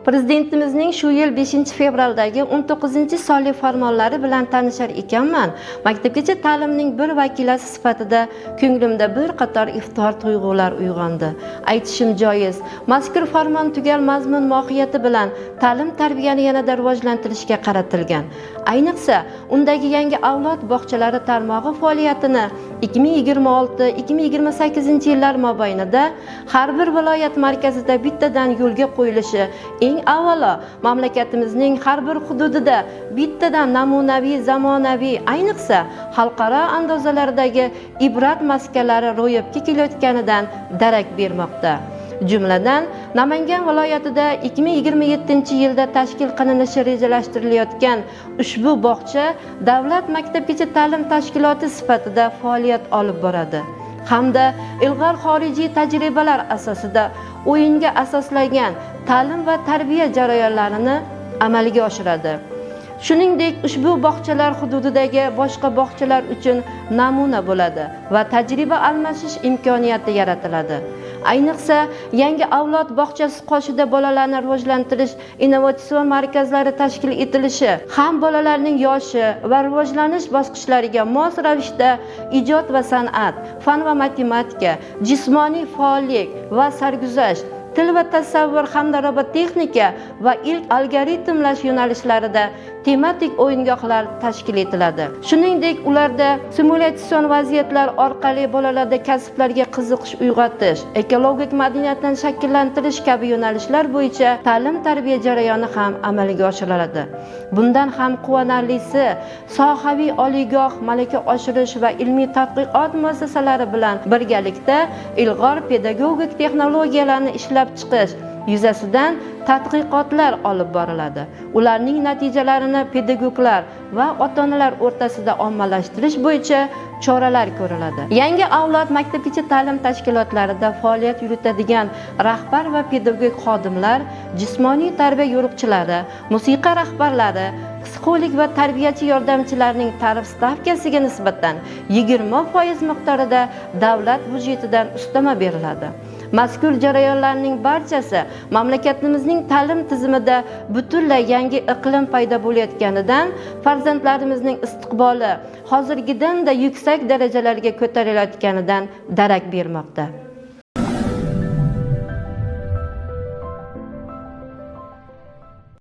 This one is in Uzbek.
Prezidentimizning shu yil 5-fevraldagi 19-sonli farmonlari bilan tanishar ekanman, maktabgacha ta'limning bir vakilasi sifatida ko'nglimda bir qator iftixor tuyg'ular uyg'ondi. Aytishim joiz, mazkur farmon tugal mazmun mohiyati bilan ta'lim tarbiyani yanada rivojlantirishga qaratilgan. Ayniqsa, undagi yangi avlod bog'chalari tarmog'i faoliyatini 2026-2028 yillar mobaynida har bir viloyat markazida bittadan yo'lga qo'yilishi eng avvalo mamlakatimizning har bir hududida bittadan namunaviy, zamonaviy, ayniqsa xalqaro andozalardagi ibrat maskanlari ro'yobga kelayotganidan darak bermoqda. Jumladan, Namangan viloyatida 2027-yilda tashkil qilinishi rejalashtirilayotgan ushbu bog'cha davlat maktabgacha ta'lim tashkiloti sifatida faoliyat olib boradi hamda ilg'or xorijiy tajribalar asosida o'yinga asoslangan ta'lim va tarbiya jarayonlarini amalga oshiradi. Shuningdek, ushbu bog'chalar hududidagi boshqa bog'chalar uchun namuna bo'ladi va tajriba almashish imkoniyati yaratiladi. Ayniqsa, yangi avlod bog'chasi qoshida bolalarni rivojlantirish innovatsion markazlari tashkil etilishi ham bolalarning yoshi va rivojlanish bosqichlariga mos ravishda ijod va san'at, fan va matematika, jismoniy faollik va sarguzasht, til va tasavvur hamda robotexnika va ilk algoritmlash yo'nalishlarida tematik o'yingohlar tashkil etiladi. Shuningdek, ularda simulyatsion vaziyatlar orqali bolalarda kasblarga qiziqish uyg'otish, ekologik madaniyatni shakllantirish kabi yo'nalishlar bo'yicha ta'lim tarbiya jarayoni ham amalga oshiriladi. Bundan ham quvonarlisi, sohaviy oliygoh, malaka oshirish va ilmiy tadqiqot muassasalari bilan birgalikda ilg'or pedagogik texnologiyalarni ishlab chiqish yuzasidan tadqiqotlar olib boriladi. Ularning natijalarini pedagoglar va ota-onalar o'rtasida ommalashtirish bo'yicha choralar ko'riladi. Yangi avlod maktabgacha ta'lim tashkilotlarida faoliyat yuritadigan rahbar va pedagogik xodimlar, jismoniy tarbiya yo'riqchilari, musiqa rahbarlari, psixolog va tarbiyachi yordamchilarining tarif stavkasiga nisbatan 20% miqdorida davlat byudjetidan ustama beriladi. Mazkur jarayonlarning barchasi mamlakatimizning ta'lim tizimida butunlay yangi iqlim paydo bo'layotganidan, farzandlarimizning istiqboli hozirgidan-da yuksak darajalarga ko'tarilayotganidan darak bermoqda.